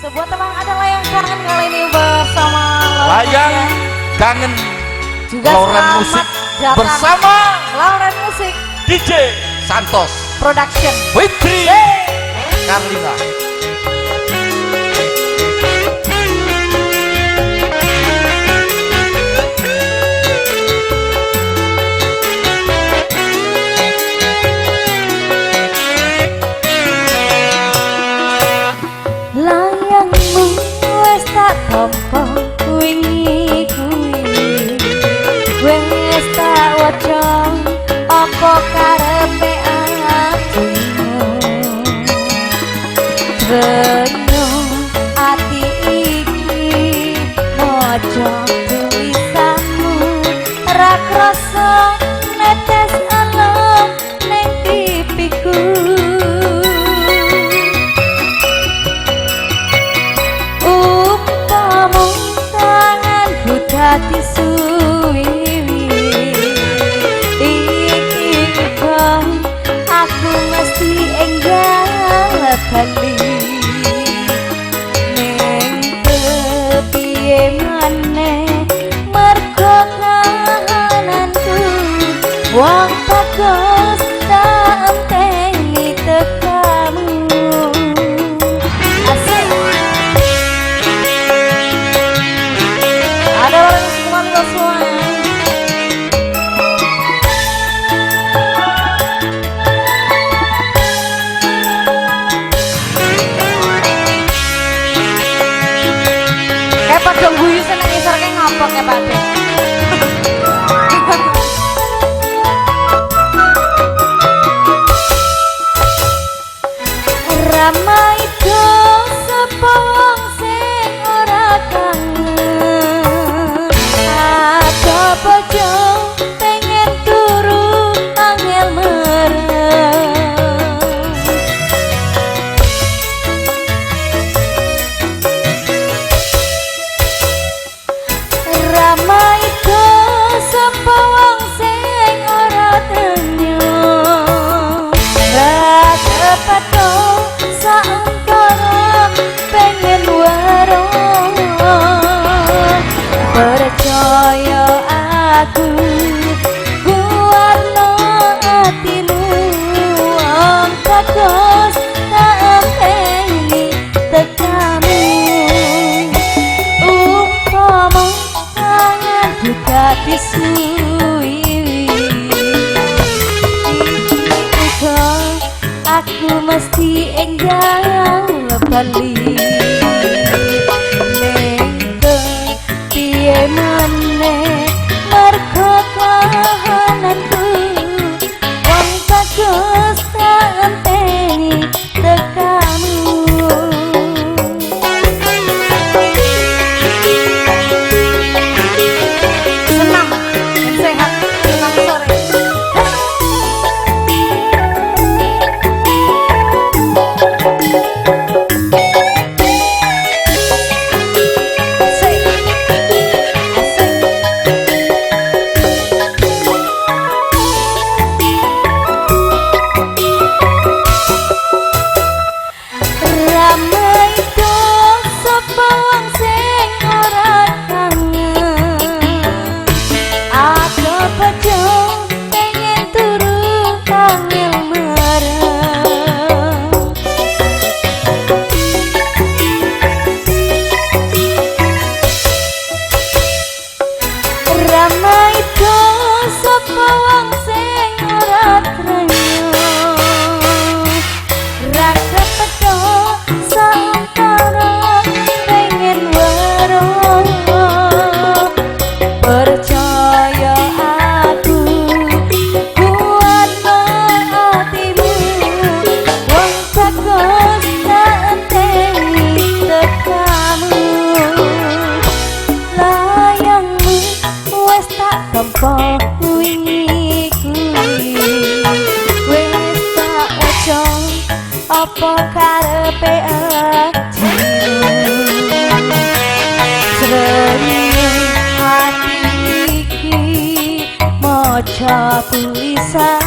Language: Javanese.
Sebuah teman adalah yang kangen kali ini bersama Layang Kangen juga. Lauren Musik bersama Lauren Musik DJ Santos Production Fitri Karlina. Layangmu wis tak tampa wingi kuwi, wis tak waca apa karepe atimu. Renung ati iki maca tulisanmu, ra krasa netes alem ning pipiku. Dadi suwiwi iki bang, aku mesti enggal bali ning kepiye maneh mergo kahananku wong bagus tak enteni tekamu. Asik. Ada orang semua. Kayak pada guyu seneng ngisor kayak ngapa kayak pada. Ramai do sapa wong sing ora kangen, ada bojo pengen turu angel merem. Ramai do sapa wong sing ora tenyum, ra kepethuk sauntara pengen warung. Percaya aku kuatno atimu, wong bagus tak enteni tekamu. Umpama tanganku dadi suwiwi iki uga aku mesti enggal bali ning kepiye maneh mergo kahananku wong bagus tak enteni tekamu. Senang dan sehat, senang sore. Asik. Asik. Ramai do sapa wong sing ora kangen, ada bojo pengen turu angel merem. Ramai do sapa wong sing ora trenyo, ra kepethuk sauntara pengen weruh. Percaya aku kuatno atimu, wong bagus tak enteni tekamu. Layangmu wis tak tampa wingi kuwi, wis tak waca apa karepe atimu. Srengenge ati iki maca tulisanmu.